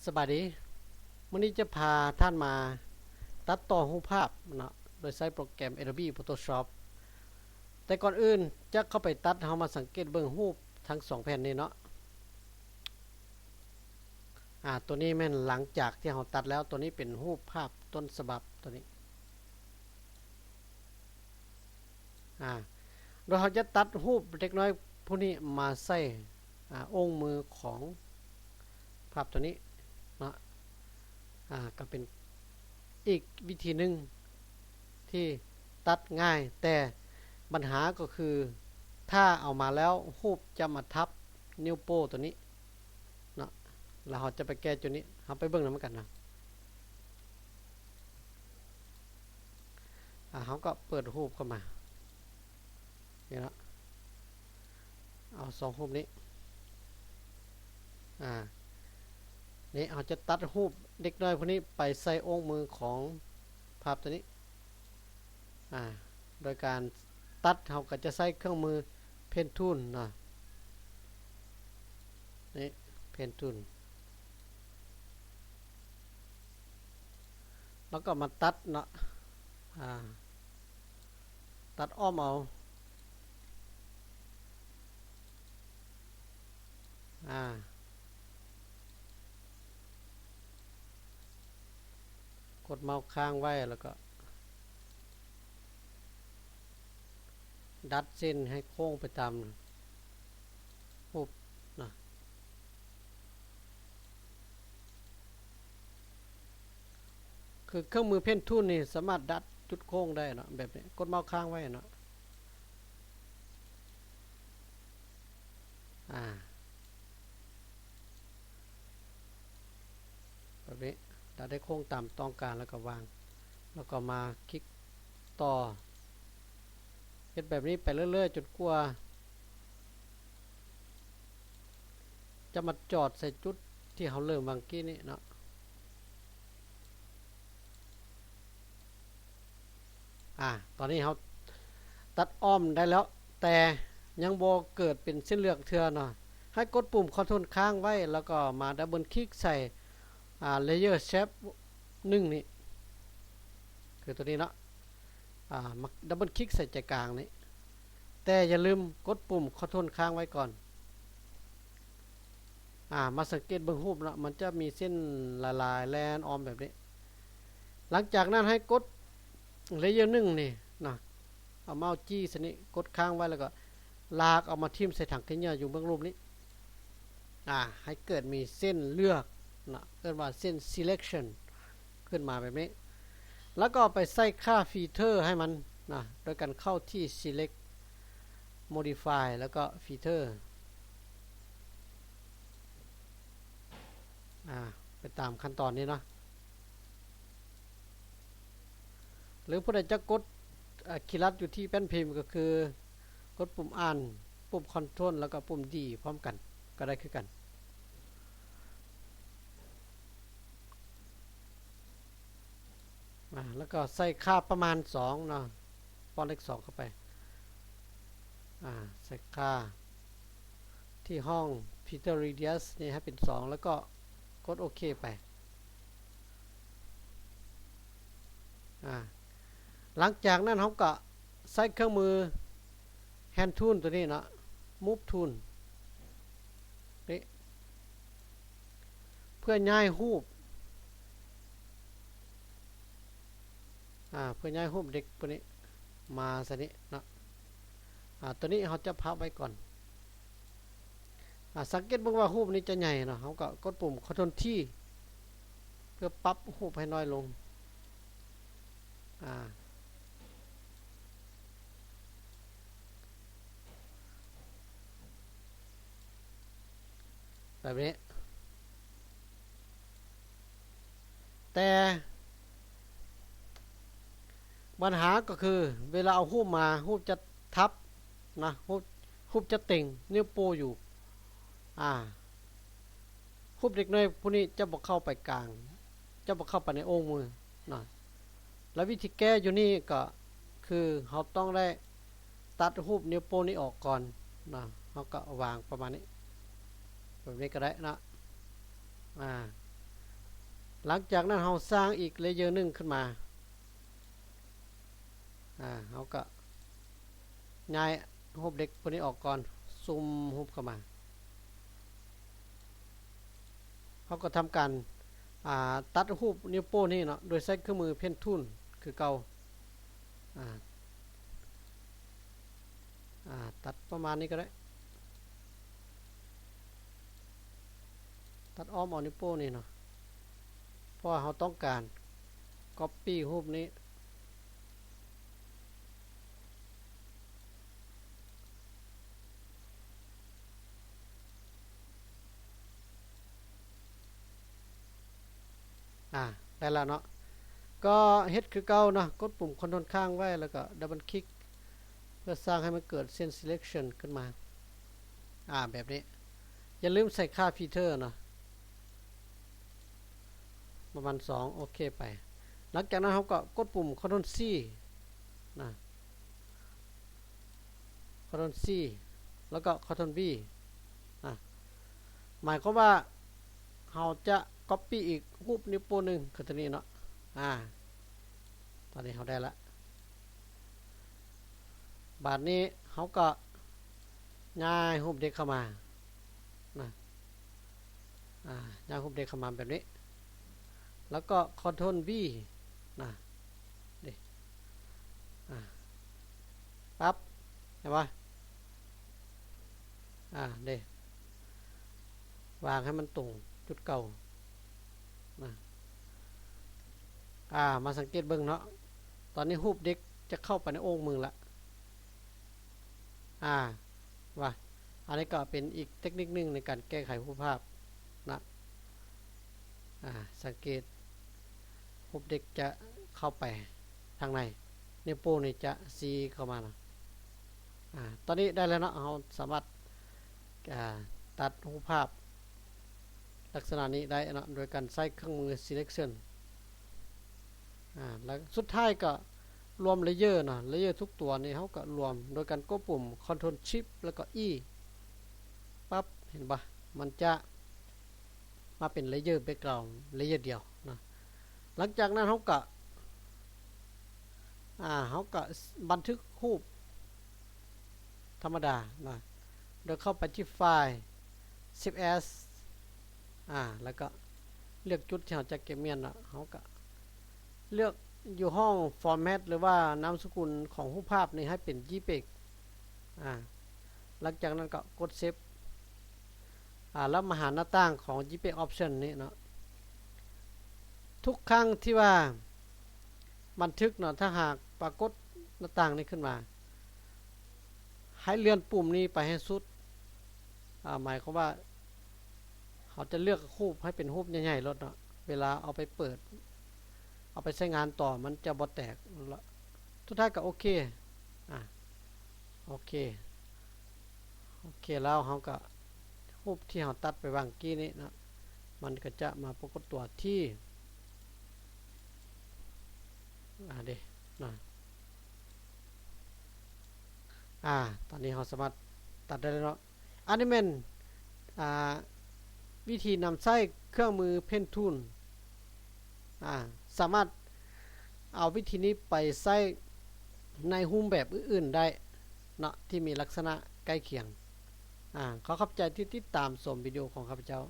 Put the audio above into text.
ສະບາຍດີ, ມື້ນີ້ຈະພາທ່ານມາຕັດຕໍ່ຮູບພາບເນາະ ໂດຍໃຊ້ໂປຣແກຣມ Adobe Photoshop. ແຕ່ກ່ອນອື່ນຈະເຂົ້າໄປຕັດ, ເຮົາມາສັງເກດເບິ່ງຮູບທັງສອງແຜ່ນນີ້ເນາະ. ອາ ຕົວນີ້ແມ່ນຫຼັງຈາກທີ່ເຮົາຕັດແລ້ວ, ຕົວນີ້ເປັນຮູບພາບຕົ້ນສະບັບຕົວນີ້. ອາ ໂດຍເຮົາຈະຕັດຮູບເດັກນ້ອຍຜູ້ນີ້ມາໃສ່ ອາ ອົງມືຂອງພາບຕົວນີ້ເນາະ. ອາ ກໍເປັນອີກວິທີໜຶ່ງທີ່ຕັດງ່າຍ, ແຕ່ບັນຫາກໍຄື ຖ້າເອົາມາແລ້ວ ຮູບຈະມາທັບນິ້ວໂປ້ຕົວນີ້ເນາະ. ແລ້ວເຮົາຈະໄປແກ້ຈຸດນີ້, ເຮົາໄປເບິ່ງນຳກັນນະ. ອາ ເຮົາກໍເປີດຮູບເຂົ້າມາ ນີ້ເນາະ, ເອົາສອງຮູບນີ້. ອາ ນີ້ເຮົາຈະຕັດຮູບເດັກນ້ອຍຜູ້ນີ້ໄປໃສ່ອົງມືຂອງພາບຕົວນີ້. ອາ ໂດຍການຕັດ ເຮົາກໍຈະໃຊ້ເຄື່ອງມື Pen Tool ເນາະ, ນີ້ Pen Tool. ແລ້ວກໍມາຕັດເນາະ, ອາ ຕັດອ້ອມເອົາ. ອາ ກົດເມົາຄ້າງໄວ້ ແລ້ວກໍດັດເສັ້ນໃຫ້ໂຄ້ງໄປຕາມຮູບນະ. ຄືເຄື່ອງມື Pen Tool ນີ້ສາມາດດັດຈຸດໂຄ້ງໄດ້ເນາະ, ແບບນີ້ ກົດເມົາຄ້າງໄວ້ເນາະ. ອາ ແບບນີ້ ດັດໃຫ້ໂຄ້ງຕາມຕ້ອງການ ແລ້ວກໍວາງ, ແລ້ວກໍມາຄລິກຕໍ່. ເຮັດແບບນີ້ໄປເລື້ອຍໆ ຈົນກວ່າຈະມາຈອດໃສ່ຈຸດທີ່ເຮົາເລີ່ມຫວ່າງກີ້ນີ້ເນາະ. ອາ ຕອນນີ້ເຮົາຕັດອ້ອມໄດ້ແລ້ວ, ແຕ່ຍັງບໍ່ເກີດເປັນເສັ້ນເລືອກເທື່ອເນາະ. ໃຫ້ກົດປຸ່ມ Ctrl ຄ້າງໄວ້ ແລ້ວກໍມາ Double Click ໃສ່ ອາ Layer Shape ໜຶ່ງນີ້ ຄືຕົວນີ້ເນາະ. ອາ ມາ Double Click ໃສ່ໃຈກາງນີ້, ແຕ່ຢ່າລືມກົດປຸ່ມ Ctrl ຄ້າງໄວ້ກ່ອນ. ອາ ມາສັງເກດເບິ່ງຮູບເນາະ, ມັນຈະມີເສັ້ນຫຼາຍໆແລ່ນອ້ອມແບບນີ້. ຫຼັງຈາກນັ້ນໃຫ້ກົດ Layer ໜຶ່ງນີ້ນະ, ເອົາເມົາຈີ້ໃສ່ນີ້, ກົດຄ້າງໄວ້ ແລ້ວກໍລາກເອົາມາຖິ້ມໃສ່ຖັງຂີ້ເຫຍື້ອຢູ່ເບື້ອງລຸ່ມນີ້. ອາ ໃຫ້ເກີດມີເສັ້ນເລືອກນະ, ເອີ້ນວ່າເສັ້ນ Selection ຂຶ້ນມາແບບນີ້, ແລ້ວກໍໄປໃສ່ຄ່າ Filter ໃຫ້ມັນນະ, ໂດຍການເຂົ້າທີ່ Select, Modify ແລ້ວກໍ Filter. ອາ ໄປຕາມຂັ້ນຕອນນີ້ເນາະ. ຫຼືຜູ້ໃດຈະກົດ ອາ ຄີລັດຢູ່ທີ່ແປ້ນພິມ ກໍຄືກົດປຸ່ມ Alt ປຸ່ມ Ctrl ແລ້ວກໍປຸ່ມ D ພ້ອມກັນກໍໄດ້ຄືກັນ. ອາ ແລ້ວກໍໃສ່ຄ່າປະມານສອງເນາະ, ປ້ອນເລກສອງເຂົ້າໄປ. ອາ ໃສ່ຄ່າທີ່ຫ້ອງ Filter Radius ນີ້ໃຫ້ເປັນສອງ ແລ້ວກໍກົດໂອເຄໄປ. ອາ ຫຼັງຈາກນັ້ນເຮົາກໍໃຊ້ເຄື່ອງມື Hand Tool ຕົວນີ້ເນາະ, Move Tool ນີ້ ເພື່ອຍ້າຍຮູບ ອາ ເພື່ອຍ້າຍຮູບເດັກພວກນີ້ມາໃສ່ນີ້ເນາະ. ອາ ຕົວນີ້ເຮົາຈະພັບໄວ້ກ່ອນ. ອາ ສັງເກດເບິ່ງວ່າຮູບນີ້ຈະໃຫຍ່ເນາະ, ເຮົາກໍກົດປຸ່ມ Ctrl T ເພື່ອປັບຮູບໃຫ້ນ້ອຍລົງ. ອາ ແບບນີ້. ແຕ່ບັນຫາກໍຄື ເວລາເອົາຮູບມາ, ຮູບຈະທັບນະ, ຮູບ, ຮູບຈະຕິ່ງນິ້ວໂປ້ຢູ່. ອາ ຮູບເດັກນ້ອຍຜູ້ນີ້ຈະບໍ່ເຂົ້າໄປກາງ, ຈະບໍ່ເຂົ້າໄປໃນໂອ່ງມືນະ. ແລະ ວິທີແກ້ຢູ່ນີ້ກໍຄືເຮົາຕ້ອງໄດ້ຕັດຮູບນິ້ວໂປ້ນີ້ອອກກ່ອນນະ. ເຮົາກໍວາງປະມານນີ້, ແບບນີ້ກໍໄດ້ນະ. ອາ ຫຼັງຈາກນັ້ນເຮົາສ້າງອີກເລເຢີໜຶ່ງຂຶ້ນມາ ອາ ເຮົາກໍຍ້າຍຮູບເດັກພວກນີ້ອອກກ່ອນ ຊູມຮູບເຂົ້າມາ ເຮົາກໍທຳການ ອາ ຕັດຮູບນິ້ວໂປ້ນີ້ເນາະ ໂດຍໃຊ້ເຄື່ອງມື Pen Tool ຄືເກົ່າ ອາ ອາ ຕັດປະມານນີ້ກໍໄດ້ ຕັດອ້ອມເອົານິ້ວໂປ້ນີ້ເນາະ ເພາະວ່າເຮົາຕ້ອງການ Copy ຮູບນີ້ ອາ ໄດ້ແລ້ວເນາະ ກໍເຮັດຄືເກົ່າເນາະ ກົດປຸ່ມ Ctrl ຄ້າງໄວ້ ແລ້ວກໍ Double Click ເພື່ອສ້າງໃຫ້ມັນເກີດເສັ້ນ Selection ຂຶ້ນມາ ອາ ແບບນີ້ ຢ່າລືມໃສ່ຄ່າ Filter ເນາະ ປະມານສອງ ໂອເຄໄປ ຫຼັງຈາກນັ້ນເຮົາກໍກົດປຸ່ມ Ctrl C ນະ Ctrl C ແລ້ວກໍ Ctrl V ນະ ໝາຍຄວາມວ່າເຮົາຈະ Copy ອີກຮູບນິ້ວໂປ້ໜຶ່ງຄືຕົວນີ້ເນາະ ອາ ຕອນນີ້ເຮົາໄດ້ລະ ບາດນີ້ເຮົາກໍຍ້າຍຮູບເດັກເຂົ້າມານະ ອາ ຍ້າຍຮູບເດັກເຂົ້າມາແບບນີ້ ແລ້ວກໍ Ctrl V ນະ ເດ້ ອາ ປັບ ເຫັນບໍ່ ອາ ເດ້ ວາງໃຫ້ມັນຕົງຈຸດເກົ່ານະ ອາ ມາສັງເກດເບິ່ງເນາະ ຕອນນີ້ຮູບເດັກຈະເຂົ້າໄປໃນໂອ່ງມືລະ ອາ ວ່າ ອັນນີ້ກໍເປັນອີກເຕັກນິກໜຶ່ງໃນການແກ້ໄຂຮູບພາບນະ ອາ ສັງເກດ ຮູບເດັກຈະເຂົ້າໄປທາງໃນ ນິ້ວໂປ້ນີ້ຈະຊີ້ເຂົ້າມານະ ອາ ຕອນນີ້ໄດ້ແລ້ວເນາະ ເຮົາສາມາດ ອາ ຕັດຮູບພາບລັກສະນະນີ້ໄດ້ເນາະ ໂດຍການໃຊ້ເຄື່ອງມື Selection ອາ ແລ້ວສຸດທ້າຍກໍລວມ Layer ເນາະ Layer ທຸກຕົວນີ້ເຮົາກໍລວມໂດຍການກົດປຸ່ມ Ctrl Shift ແລ້ວກໍ E ປັບ ເຫັນບໍ່ ມັນຈະມາເປັນ Layer Background Layer ດຽວເນາະ ຫຼັງຈາກນັ້ນເຮົາກໍ ອາ ເຮົາກໍບັນທຶກຮູບ ທຳມະດານະ ໂດຍເຂົ້າໄປທີ່ File Save As ອາ ແລ້ວກໍເລືອກຈຸດທີ່ເຮົາຈະເກັບມ້ຽນເນາະ ເຮົາກໍເລືອກຢູ່ຫ້ອງ Format ຫຼືວ່ານາມສະກຸນຂອງຮູບພາບນີ້ໃຫ້ເປັນ JPEG ອາ ຫຼັງຈາກນັ້ນກໍກົດ Save ອາ ແລ້ວມາຫາໜ້າຕ່າງຂອງ JPEG Option ນີ້ເນາະ ທຸກຄັ້ງທີ່ວ່າບັນທຶກເນາະ ຖ້າຫາກປາກົດໜ້າຕ່າງນີ້ຂຶ້ນມາ ໃຫ້ເລື່ອນປຸ່ມນີ້ໄປໃຫ້ສຸດ ອາ ໝາຍຄວາມວ່າເຮົາຈະເລືອກຮູບໃຫ້ເປັນຮູບໃຫຍ່ໆໂລດເນາະ ເວລາເອົາໄປເປີດ ເອົາໄປໃຊ້ງານຕໍ່ມັນຈະບໍ່ແຕກ ສຸດທ້າຍກໍໂອເຄ ອາ ໂອເຄ ໂອເຄແລ້ວເຮົາກໍ ຮູບທີ່ເຮົາຕັດໄປຫວ່າງກີ້ນີ້ເນາະ ມັນກໍຈະມາປາກົດຕົວທີ່ ອາ ເດ້ນະ ອາ ຕອນນີ້ເຮົາສາມາດຕັດໄດ້ແລ້ວເນາະ ອັນນີ້ແມ່ນ ອາ ວິທີນຳໃຊ້ເຄື່ອງມື Pen Tool ອາ ສາມາດເອົາວິທີນີ້ໄປໃຊ້ໃນຮູບແບບອື່ນໆໄດ້ເນາະ ທີ່ມີລັກສະນະໃກ້ຄຽງ. ອາ ຂໍຂອບໃຈທີ່ຕິດຕາມຊົມວິດີໂອຂອງຂ້າພະເຈົ້າ.